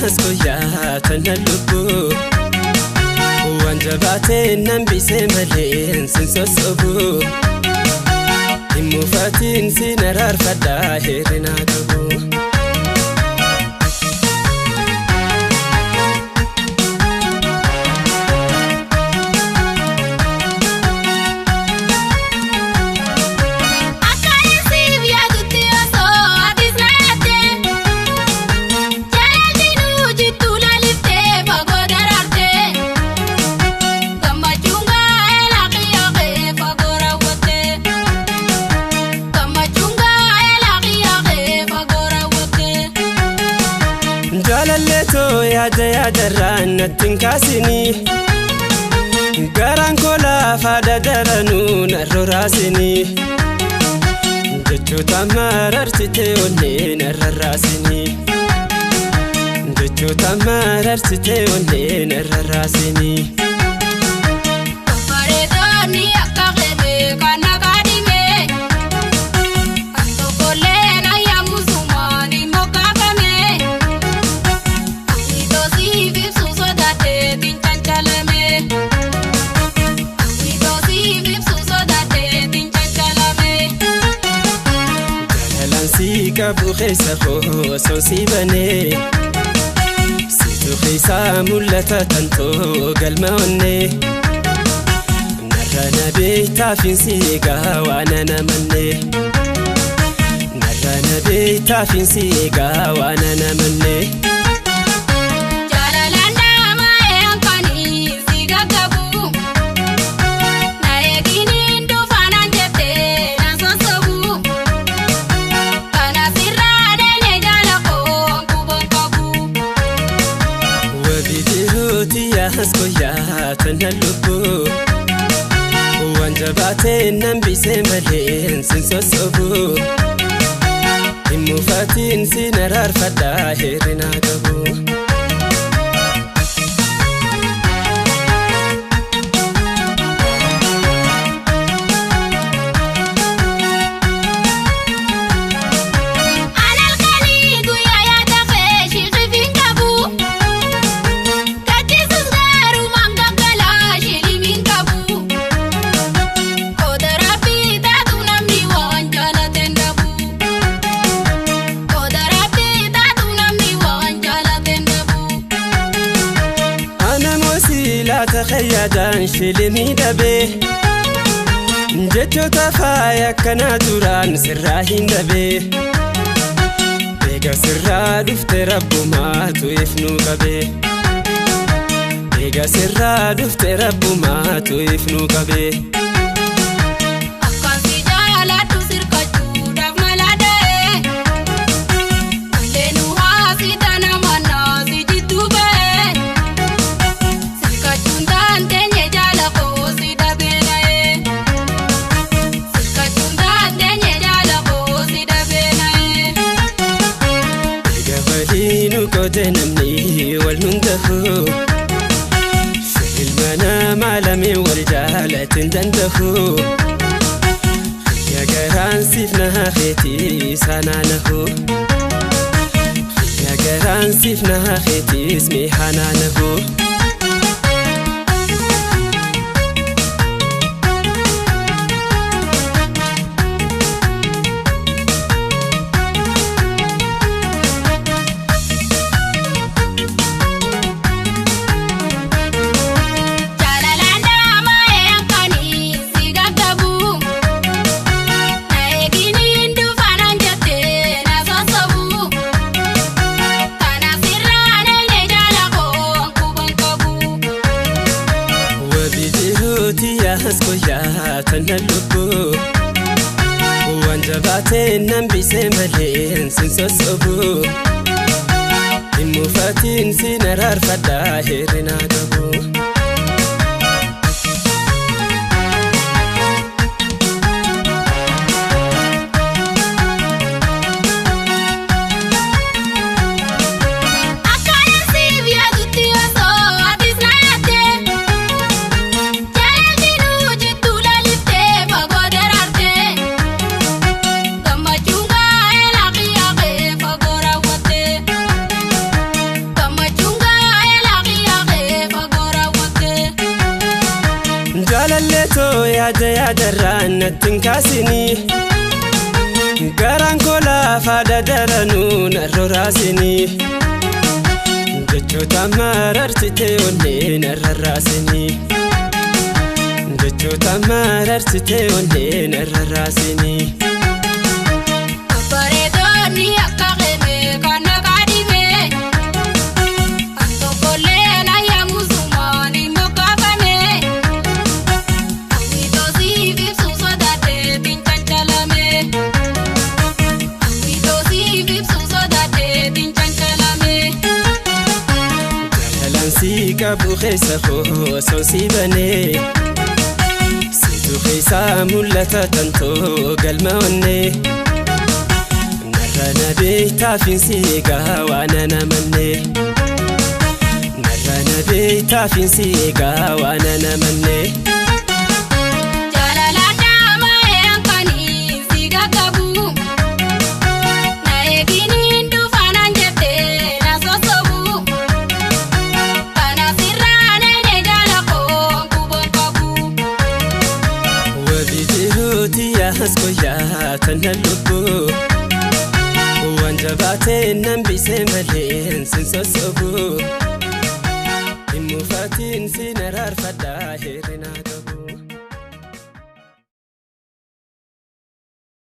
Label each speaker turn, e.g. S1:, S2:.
S1: Yaas guyyaa tana lubbuu waan jabaatee nan bisee malee sin sossobu hin mufatiin sin araarfadhaa hir'inaa qabu. Jaalalleetoo yaada yaadarraan natti hin kaasinii garaan koo laafaa dadaranuu narra raasinii jechoota mararsitee onnee narra raasinii jechoota mararsitee onnee narra raasinii.
S2: Bareedoonni akka qeebee kan akaadhime kan tokkollee nayyamu sumaan hin moggaafame hawwitoosiif ibsuu sodaateetiin cancalame hawwitoosiif ibsuu sodaateetiin cancalame.
S1: Jaalalaan si qabu keessa koo osoo si banee situ keessaa mul'ata tantoo galma onnee narra na beektaafin si eegaa waan ana mannee narra na beektaafin si eegaa waan ana mannee.
S2: Jaalalaan daamaa'ee hanqanii si gaggabu na eeginiin dhufaanaan jettee na sossobu kana sirraa deemee jaala koo kuboon qabu.
S1: Wabii jiruuti yaas guyyaa tana lubbuu waan jabaatee nan bisee malee sin sossobu hin mufatiin sin araarfadhaa hir'inaa qabu.
S2: Alaalkanii guyyaa yaada kee shiqifiin qabu gachiisus garuu mangaggalaa shilimiin qabu qooda rabbii taatu namni waan jaalateen dhabu qooda rabbii taatu namni waan jaalateen dhabu.
S1: Ana moosii laata xayyaadhaan shilimii dhabee jechoota faaya akkanaa duraan sirraa hin dhabee eega sirraa dhufte rabbumaatu ifnuu qabee eega sirraa dhufte rabbumaatu ifnuu qabee.
S2: Akkaan si jaaladhu sirkachuudhaaf mala dha'ee Malleen haasita nama naasi jidduu ba'ee Sirkachuun taanteenye jaala koo si dhabee na'ee Sirkachuun taanteenye jaala koo si dhabee na'ee.
S1: Eega waliinu qoode namni wal nun tafu ilma namaa lameen wal jaalatin danda'u xiyya garaan siif na hafeetii sanaa nahu xiyya garaan siif na hafeetiis mihanaa nahu.
S2: Jaalalaan daamaa'ee hanqanii si gaggabu na eeginiin dhufaanaan jettee na sossobu kana sirraa deemee jaala koo kuboon qabu.
S1: Wabii jiruuti yaas guyyaa tana lubbuu waan jabaatee nan bisee malee sin sossobu hin mufatiin sin araarfadhaa hir'inaa qabu.
S2: Akkaan siif yaadutti osoo atis na yaaddee jaalalli nu jidduu laliftee fagoo daraartee gammachuun gaa'ela qiyyaa kee fagoo raawwattee.
S1: Natti hin kaasinii. Garaan koo laafaa dadaranuu narra raasinii. Jechoota mararsitee onnee narra raasinii. Jechoota mararsitee onnee narra raasinii.
S2: Babbareedoonni akka qeemee kan nagaa dhibee. Kan tokkollee na yaamusumaan hin moggaafame. Hawwitoosiif ibsuu sodaateetiin cancalame. Hawwitoosiif ibsuu sodaateetiin cancalame.
S1: Jaalalaan si qabu keessa koo osoo si banee. Situ keessaa mul'ata tantoo galma onnee. Narra na beektaafin si eegaa waan ana mannee. Narra na beektaafin si eegaa waan ana mannee.
S2: Jaalala daamaa hankanii si gaggabu. Na eeginiin dhufaanaan jettee na sossobu. Kana sirraa nene jaala koo kuboon qabu.
S1: Wabii jiruuti yaas koyyaa tana lubbuu. Waan jabaatee nan bisee malee sin sossobu. Hin mufatiin sin araarfadhaa hir'inaa qabu.